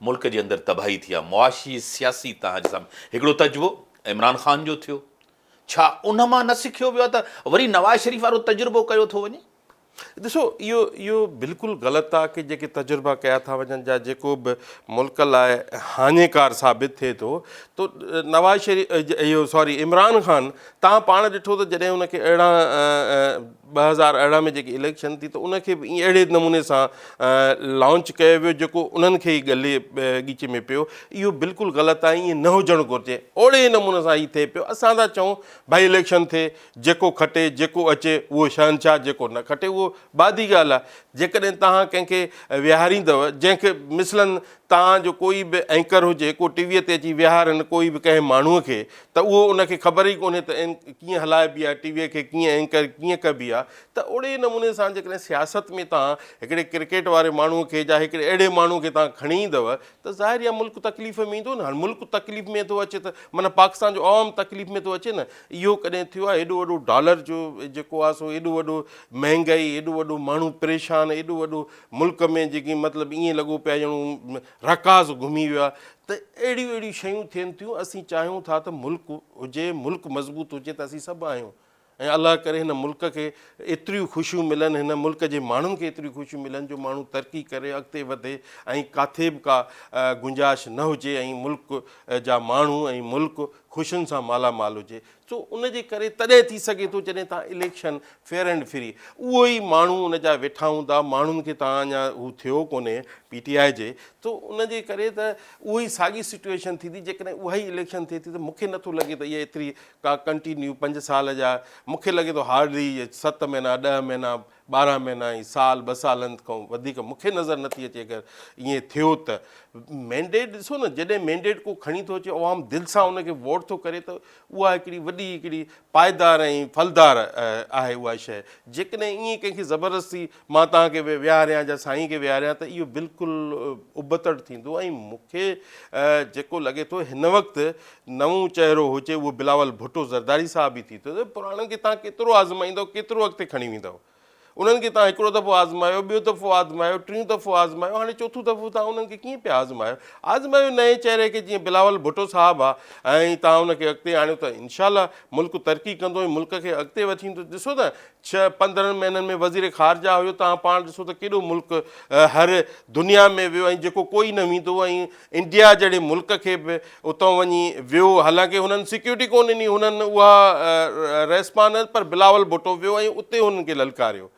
ملڪ جي اندر تباهي ٿي آهي معاشي سياسي توهان جي سامهون هڪڙو تجربو عمران خان جو ٿيو ڇا ان مان نه سکيو ويو آهي ته وري نواز شريف وارو تجربو ڪيو ٿو وڃي؟ ڏسو اهو اهو بلڪل غلط آهي ڪي جيڪي تجربا ڪيا ٿا وڃن جا جيڪو به ملڪ لاء هاڃيڪار ثابت ٿئي ٿو تو نواز شريف اهو سوري عمران خان تان پاڻ ڏٺو ته جڏهن ان کي ارڙهن 2018 ۾ جيڪي اليڪشن ٿي ته ان کي به ائين اهڙي نموني سان لانچ ڪيو ويو جيڪو انهن کي ئي ڳلي ڳيچي ۾ پيو اهو بلڪل غلط آهي ائين نه هجڻ گهرجي اوڙي نموني سان هي ٿئي پيو اسان ٿا چئون ڀائي اليڪشن ٿئي جيڪو کٽي جيڪو اچي اهو شهنشاهه جيڪو نه کٽي اهو بعد جي ڳالهه آهي جيڪڏهن توهان ڪنهن کي ويهاريندؤ جنهن کي مثلاً توهان جو ڪوئي به اينڪر هجي ڪو ٽي ويء تي اچي ويهارن ڪوئي به ڪنهن ماڻهوء کي ته اهو ان کي خبر ئي ڪونهي ته ڪيئن هلائبي آهي ٽي ويء کي ڪيئن اينڪر ڪيئن ڪبي آهي ته اهڙي نموني سان جيڪڏهن سياست ۾ توهان هڪڙي ڪرڪيٽ واري ماڻهوء کي جا هڪڙي اهڙي ماڻهوء کي توهان کڻي ايندؤ ته ظاهر آهي ملڪ تڪليف ۾ ايندو نه هاڻي ملڪ تڪليف ۾ ٿو اچي ته معنيٰ پاڪستان جو عوام تڪليف ۾ ٿو اچي نه اهو ڪڏهن ٿيو آهي ايڏو وڏو ڊالر جو جيڪو آهي سو ايڏو وڏو مهنگائي ايڏو وڏو ماڻهو پريشان ايڏو وڏو ملڪ ۾ جيڪي مطلب ائين لڳو پيو آهي ڄڻ رڪاز گهمي ويو آهي ته اهڙيون اهڙيون شيون ٿين ٿيون اسين چاهيون ٿا ته ملڪ هجي ملڪ مضبوط هجي ته اسين سڀ آهيون ۽ الله ڪري هن ملڪ کي ايتريون خوشيون ملن هن ملڪ جي ماڻهن کي ايتريون خوشيون ملن جو ماڻهو ترقي ڪري اڳتي وڌي ۽ ڪاٿي به ڪا گنجائش نه هجي ۽ ملڪ جا ماڻهو ۽ ملڪ خوشين سان مالا مال هجي سو ان جي ڪري تڏهن ٿي سگهي ٿو جڏهن توهان اليڪشن فيئر اينڊ فري اهو ئي ماڻهو ان جا ويٺا هوندا ماڻهن کي توهان اڃا هو ٿيو ڪونهي پي ٽي آء جي تو ان جي ڪري ته اهو ئي ساڳي سچويشن ٿيندي جيڪڏهن اها ئي اليڪشن ٿئي ٿي ته مونکي نٿو لڳي ته اها ايتري ڪا ڪنٽينيو پنج سال جا مونکي لڳي ٿو هارڊلي ست مهينا ڏهه مهينا 12 مهينا ۽ سال ٻه سالن کان وڌيڪ مونکي نظر نٿي اچي اگر ائين ٿيو ته مينڊيٽ ڏسو نه جڏهن مينڊيٽ ڪو کڻي ٿو اچي عوام دل سان ان کي ووٽ ٿو ڪري ته اها هڪڙي وڏي هڪڙي پائيدار ۽ ڦلدار آهي اها شيء جيڪڏهن ائين ڪنهن کي زبردستي مان توهان کي ويهاريان يا سائين کي ويهاريان ته اهو بلڪل ابتڙ ٿيندو ۽ مونکي جيڪو لڳي ٿو هن وقت نئون چهرو هجي اهو بلاول ڀٽو زرداري صاحب ئي ٿي ٿو ته پراڻن کي توهان ڪيترو آزمائيندؤ ڪيترو اڳتي کڻي ويندؤ انهن کي توهان هڪڙو دفعو آزمايو ٻيو دفعو آزمايو ٽيون دفعو آزمايو هاڻي چوٿون دفعو توهان انهن کي ڪيئن پيا آزمايو آزمايو نئين چهري کي جيئن بلاول ڀٽو صاحب آ ۽ توهان ان کي اڳتي آڻيو ته انشاء الله ملڪ ترقي ڪندو ۽ ملڪ کي اڳتي وٺي ايندو ڏسو ته ڇهه 15 مهينن ۾ وزير خارجه هيو توهان پاڻ ڏسو ته ڪيڏو ملڪ هر دنيا ۾ ويو ۽ جيڪو ڪوئي نه ويندو ۽ انڊيا جهڙي ملڪ کي به اتان وڃي ويو حالانڪه هنن سيڪيورٽي ڪونه ڏني هنن اها ريسپانس پر بلاول ڀٽو ويو ۽ اتي هنن کي للڪاريو.